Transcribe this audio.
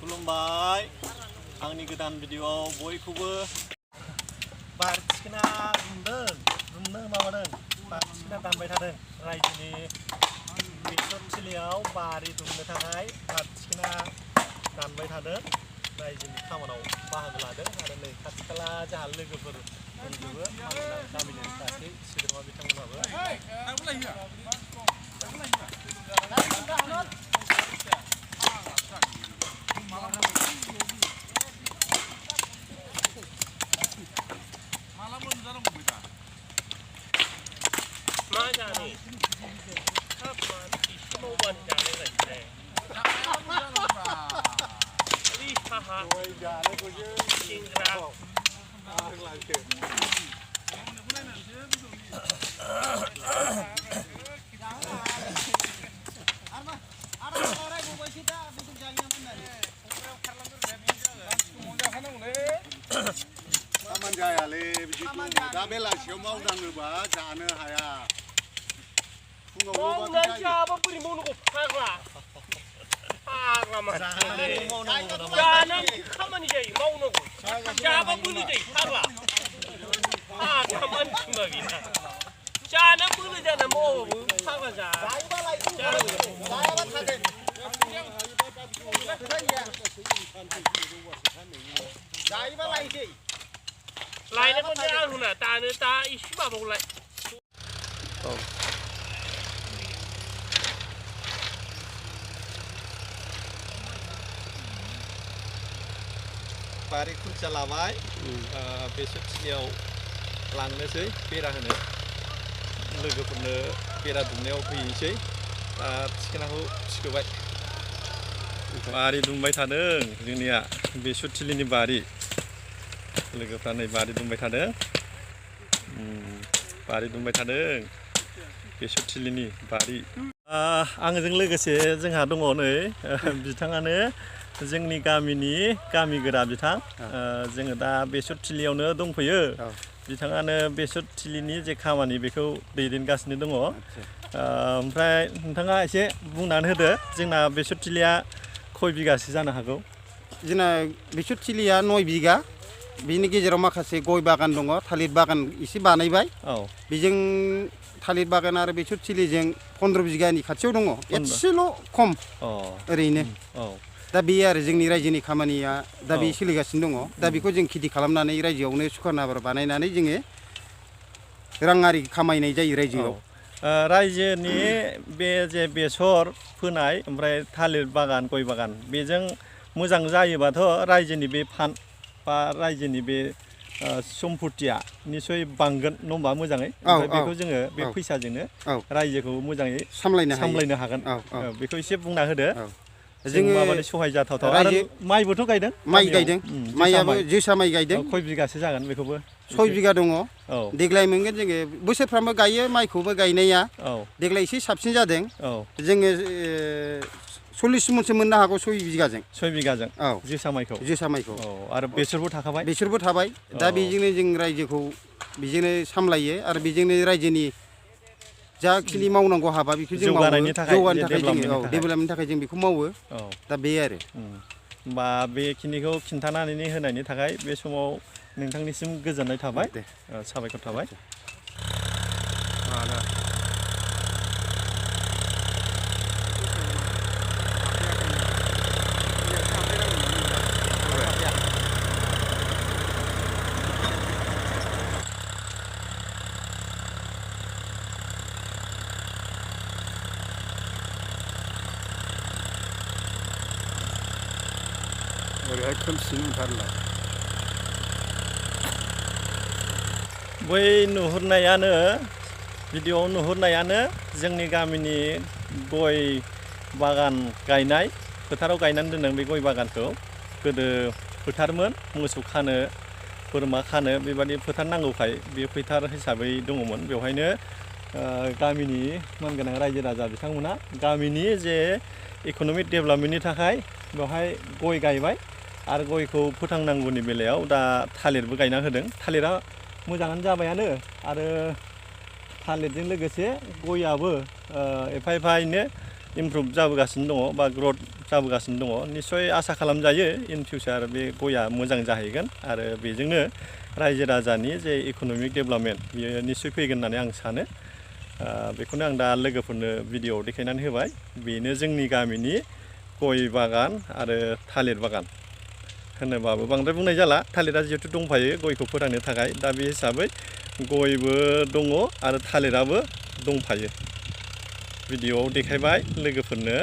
खुलुमबाय आंनि गोदान भिडिअआव बयखौबो बारथिखोना दुमदों माबादों बारथिखोना दानबाय थादों रायजोनि बेसर थिलियाव बारि दुमनो थाखाय बारथिखोना दानबाय थादों रायजोनि खामानियाव बाहागो लादों आरो नै खाथि खाला जोंहा लोगोफोर दंजोबो गामिनि सासे सोद्रोमा बिथांमोनाबो जायालै बिदि दा बेलासियाव मावनाङोबा जानो हाया मावनानै जाबा बोरै मावनांगौ फाग्ला जानानै खामानि जायो मावनांगौ जाबा बोलो जायो फाग्ला खामानि खुमा गैया जानो बोलो जाना मावाबाबो फाग्ला जायाबा लायसै लायनायखौ आं होना दानो दा एसे माबाखौलाय बारि खुन्थिया लाबाय बेसर थिलियाव लांनोसै बेरा होनो लोगोफोरनो बेरा दुमनायाव फैनोसै दा थिखोनाखौ थिखोबाय बारि दुमबाय थादों जोंनिया बेसर थिलिनि बारि लोगोफ्रा नै बारि दुमबाय थादों बेसर थिलिनि बारि आंजों लोगोसे जोंहा दङ नै बिथाङानो जोंनि गामिनि गामि गोरा बिथां जोङो दा बेसर थिलियावनो दंफैयो बिथाङानो बेसर थिलिनि जे खामानि बेखौ दैदेनगासिनो दङ ओमफ्राय नोंथाङा एसे बुंनानै होदो जोंना बेसर थिलिया खय बिगासो जानो हागौ जोंना बेसर थिलिया 9 बिगा बिनि गेजेराव माखासे गय बागान दङ थालिर बागान एसे बानायबाय बेजों थालिर बागान आरो बेसर थिलिजों 15 बिगानि खाथियाव दङ एसेल' खम ओरैनो दा बे आरो जोंनि रायजोनि खामानिया दा बे सोलिगासिनो दङ दा बेखौ जों खेथि खालामनानै रायजोआवनो सुखान आबाद बानायनानै जोङो राङारि खामायनाय जायो रायजोआव रायजोनि बे जे बेसर फोनाय ओमफ्राय थालिर बागान गय बागान बेजों मोजां जायोबाथ' रायजोनि बे फान्ड बा रायजोनि बे सम्पथिया निसय बांगोन नङा होमबा मोजाङै ओमफ्राय बेखौ जोङो बे फैसाजोंनो रायजोखौ मोजाङै सामलायनो हागोन बेखौ एसे बुंना होदो जोङो माबानि सहाय जाथावथाव आरो माइबोथ' गायदों माइ गायदों माइयाबो जोसा माइ गायदों खय बिगासो जागोन बेखौबो 6 बिगा दङ देग्लाय मोनगोन जोङो बोसोरफ्रामबो गायो माइखौबो गायनाया देग्लाय एसे साबसिन जादों जोङो 40 मनसो मोननो हागौ 6 बिगाजों जोसा माइखौ आरो बेसरबो थाबाय दा बेजोंनो जों रायजोखौ बेजोंनो सामलायो आरो बेजोंनो रायजोनि जाखिनि मावनांगौ हाबा बेखौ जों जौगानायनि थाखाय डेभेलपमेन्टनि थाखाय जों बेखौ मावो दा बे आरो होमबा बेखिनिखौ खिन्थानानै होनायनि थाखाय बे समाव नोंथांनिसिम गोजोननाय थाबाय साबायखर थाबाय बै नुहुरनायानो भिडिअआव नुहुरनायानो जोंनि गामिनि गय बागान गायनाय फोथाराव गायनानै दोनदों बे गय बागानखौ गोदो फोथारमोन मोसौ खानो बोरमा खानो बेबादि फोथार नांगौखाय बे फोथार हिसाबै दङमोन बेवहायनो गामिनि मानगोनां रायजो राजा बिथांमोना गामिनि जे इक'नमिक डेभेलपमेन्टनि थाखाय बेवहाय गय गायबाय आरो गयखौ फोथांनांगौनि बेलायाव दा थालिरबो गायना होदों थालिरा मोजाङानो जाबायानो आरो थालिरजों लोगोसे गयाबो एफा एफायैनो इमप्रुभ जाबोगासिनो दङ बा ग्रथ जाबोगासिनो दङ निस्सय आसा खालामजायो इन फिउचार बे गया मोजां जाहैगोन आरो बेजोंनो रायजो राजानि जे इक'नमिक डेभेलपमेन्ट बियो निस्सय फैगोन होननानै आं सानो बेखौनो आं दा लोगोफोरनो भिडिअ'आव देखायनानै होबाय बेनो जोंनि गामिनि गय बागान आरो थालिर बागान होनोबाबो बांद्राय बुंनाय जाला थालिरा जिहेतु दंफायो गयखौ फोथांनो थाखाय दा बे हिसाबै गयबो दङ आरो थालिराबो दंफायो भिडिअ'आव देखायबाय लोगोफोरनो